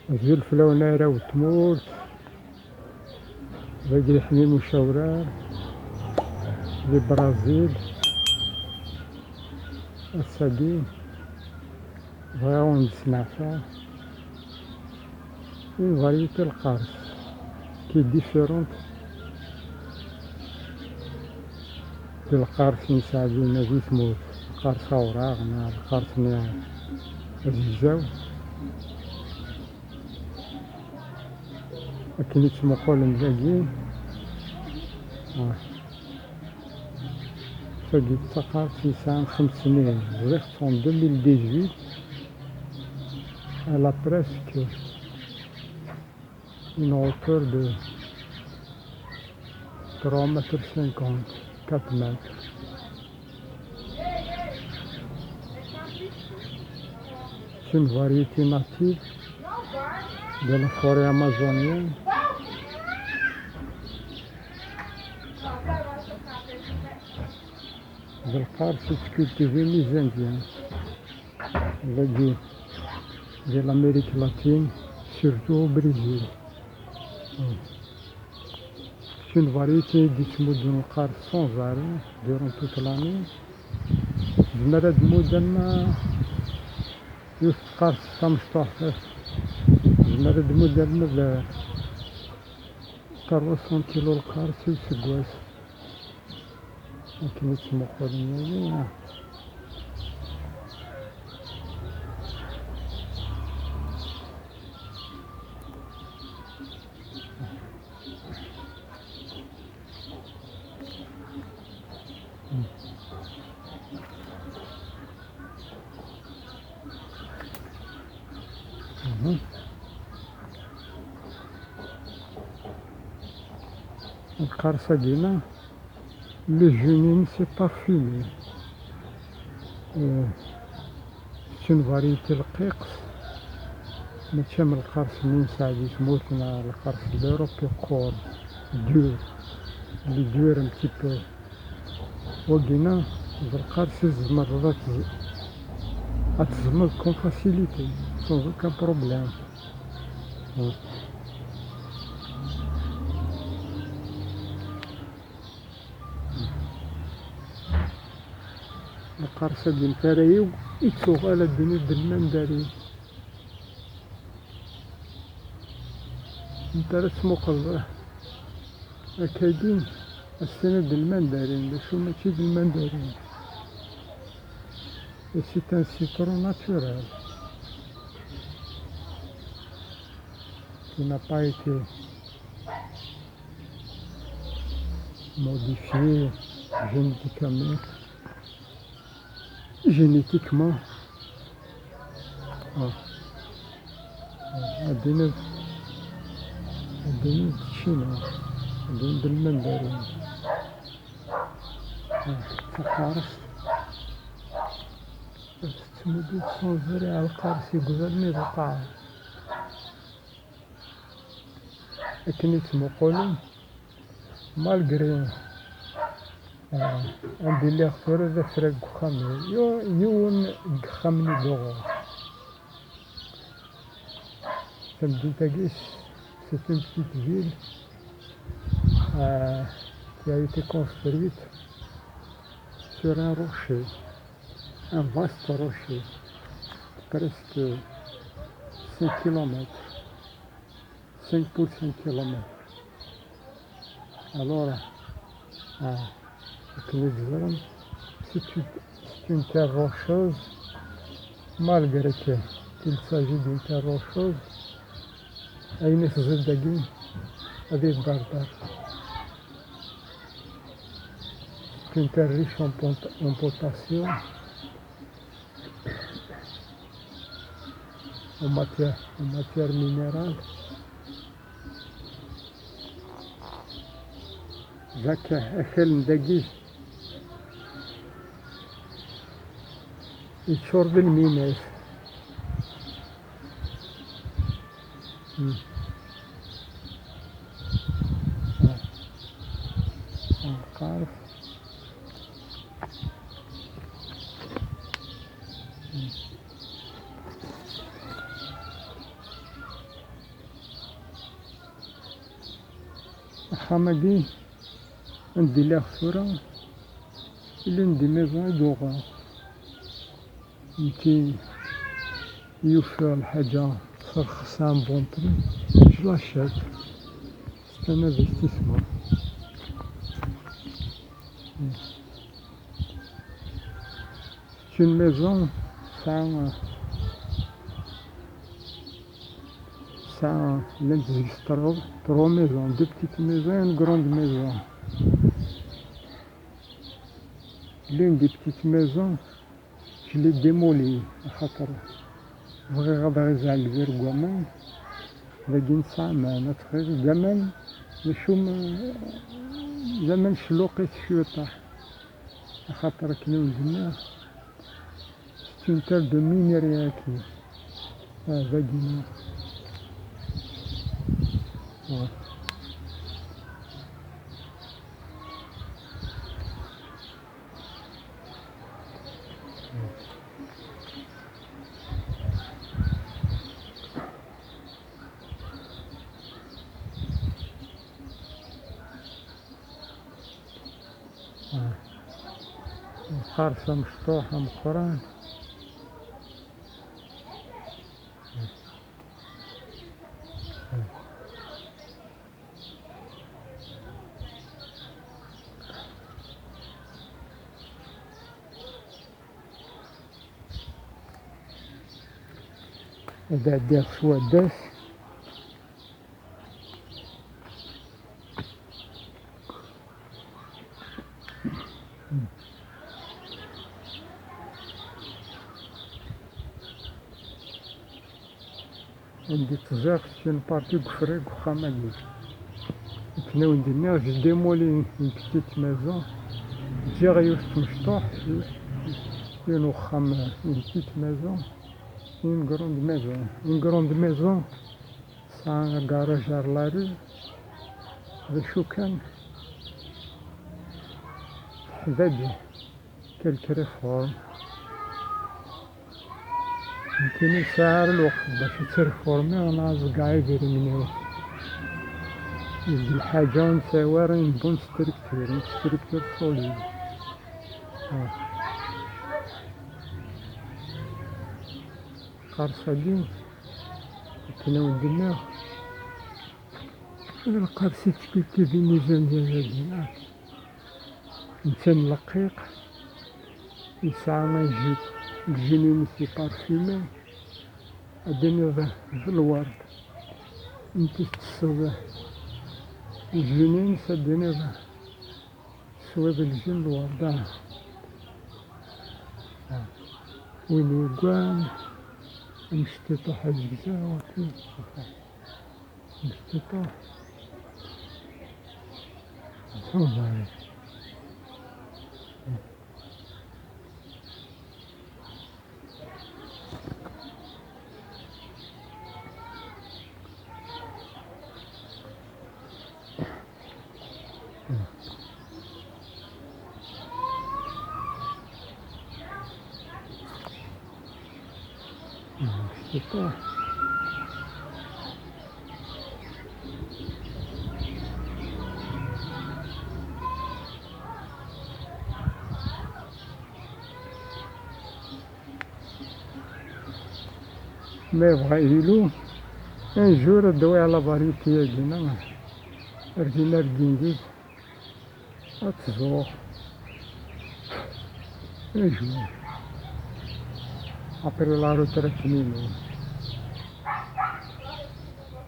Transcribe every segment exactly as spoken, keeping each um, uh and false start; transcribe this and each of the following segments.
Azul fell-awen arraw n tmurt, dagi Ḥmim Ucawrar, di Brazil. Ass-agi, bɣiɣ ad wen-d-sneɛfeɣ une variété lqers qui est différente de lqers i nesɛa dinna di tmurt, lqers awraɣ neɣ lqers-nni azegzaw. Akken i ttmuqqulen dagi, ah, tagi d taqert yesɛan xems snin, ẓriɣ-tt en deux mille dix-huit, elle a presque une hauteur de trois mètres cinquante, quatre mètres. C'est une variété native de la forêt amazonienne. D lqers i ttkultivin les Indiens. Dagi, di l'Amérique latine, surtout au Brésil. C'est une variété i d-yettmuddun lqers sans arrêt durant toute l'année. Tezmer ad tmudd ama yiwet tqers tamecṭuḥt, tezmer ad tmudd arma d trois cents kilos lqers i useggas. Akken i ttmuqqulen wagi. Mhm. Lqers-agi-nni, le jus-ines est parfumé. Euh, c'est une variété lqiqes, mačči am lqers-nni nesɛa di tmurt-nneɣ, lqers n l'Europe yeqqur, dur, il est dur un petit peu. Wagi-nni d lqers i tzemreḍ ad tez-, ad teẓmeḍ comme facilité, sans aucun problème. Lqers-agi n tara-iw i ttuɣal ad d-tiniḍ d lmandarin. Anta ara tmuqleḍ akkagi, ad s-tiniḍ d lmandarin, d acu mačči d lmandarin. Et c'est un citron naturel qui n'a pas été modifié génétiquement, génétiquement. Ah. Ah, ad d-tiniḍ, ad d-tiniḍ d Ccina, ad d-tiniḍ d lmandarin. Ah, taqerst tettmuddu tettwanzer ar lqers i yugdan-nni d lqaɛa. Akken i ttmuqulen, malgré, euh, anda i lliɣ tura d afrag deg uxxam-iw, yu-, yiwen deg yixxamen i d-uɣeɣ. Tamdint-agi, c'est une petite ville, euh, qui a été construite sur un rocher, un vaste rocher, presque cinq kilomètres, cinq pour cinq kilomètres. Alors, euh, akken i teẓram, c'est une, c'est une terre rocheuse, malgré que, qu'il s'agit d'une terre rocheuse, ayen i teẓẓiḍ dagi ad yedderder. C'est une terre riche en pot-, en potassium, en matière, en matière minérale. Yak akal n dagi yeččur d lminat. Hmm. Ah. Ah, lqerf. Hmm. Axxam-agi anda lliɣ tura, l'une des maisons i d-uɣeɣ. Nekki yufiɣ lḥaǧa terxes à un bon prix, je l'achète. C'est un investissement. C'est une maison sans, sans, llant deg-s trois, trois maisons, deux petites maisons et une grande maison. L'une des petites maisons, je l'ai démolie, axaṭer bɣiɣ ad aɣ-izɛel lbir n waman. Dagi nesɛa aman, ad tɣiḍ d aman, d acu ma, d aman celluq-it cwiṭaḥ. Axaṭer akken i wen-d-nniɣ, c'est une terre de minerai-agi. Ah, dagi. Ouais. Lqers amecṭuḥ ameqqran. Ad ɛeddiɣ s waddas. Anda tt-ẓriɣ, c'est une partie deg ufrag n uxxam-agi. Akken ad wen-d-nniɣ, j'ai démoli une petite maison. Ǧǧiɣ yiwet n tmecṭuḥt, yiwen uxxam, une petite maison, une grande maison. Une grande maison, tesɛa agaraj ar la rue. D acu kan, teḥbadi quelques réformes. Nekkini ur sɛiɣ ara lweqt bac ad tt-reformiɣ neɣ ad ẓeggɛeɣ idrimen-iw. Deg lḥaǧa ur nesɛi ara une bonne structure, une structure solide. Ah. Lqers-agi, akken ad wen-d-nniɣ, d lqers i ttkilkilin izan dagi, ah. Netta n leqqiq, yesɛa un jus, le jus-ines iparfumé, ad d-tiniḍ d lwerd. Netta tettesseḍ le jus-ines, ad d-tiniḍ teswiḍ le jus n lwerd. Ah. Ah. Win yuggan, amectiṭuḥ azegzaw, akken. Mectiṭuḥ. Ḥuḍer. Ma yebɣa yilu, un jour ad d-awiɣ la variété-agi, neɣ ar din ar d-indid. Ad tẓuɣ. Ijmu. Après la retraite-inu.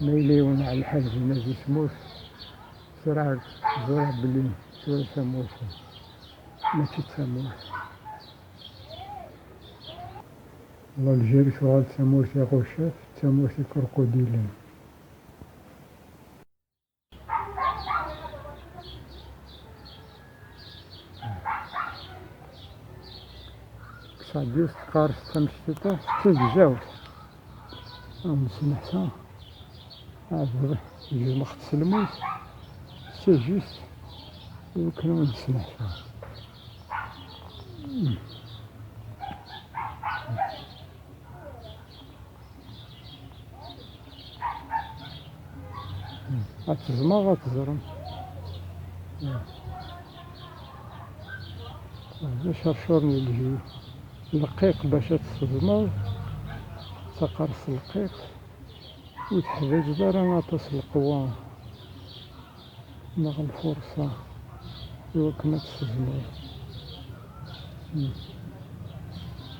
Ma yella yiwen ɛla lḥal din ad yesmut, ẓriɣ, ẓriɣ belli tura tamurt mačči d tamurt. L'Algérie tuɣal d tamurt iɣucaf, d tamurt ikurqudilen. Kkes-d yiwet tqaṛest tamecṭuḥt, d tagzawt. Ad nesneḥsa, ad jemɛeɣ-tt s lmut, c'est juste, iwakken ad nesneḥsa. Ad teẓmeɣ, ad teẓrem. D acercur n lǧil. Lqiq bac ad t-tezmeḍ, d taqerst lqiq, ur teḥwaǧeḍ ara aṭas leqwa neɣ lfurṣa i wakken ad tt-tezmeḍ. Hmm.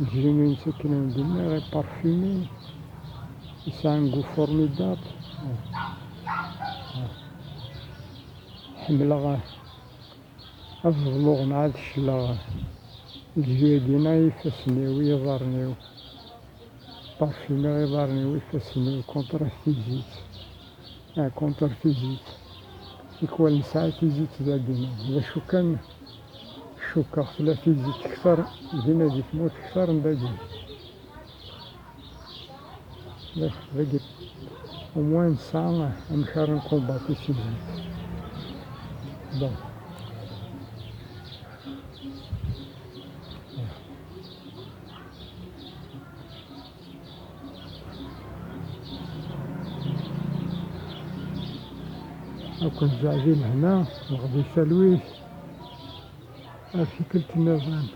Lǧil-nni akken ad d-nniɣ, est parfumé, yesɛa un goût formidable. Hmm. Hmm. Ḥemmleɣ ad ḍluɣ neɣ ad cleɣ lǧil-agi-nni i ifassen-iw, i yiḍarren-iw. Parfumiɣ iḍarren-iw, ifassen-iw contre tizit. Ah, contre tizit. Tikwal nesɛa tizit dagi. D acu kan, cukkeɣ tella tizit kter dinna di tmurt kter n dagi. Dagi, au moins nesɛa amek ara nkumbati tizit. Bon. Ad ken-zeɛdi lehna, lɣeḍi talwit, ar tikkelt nniḍen.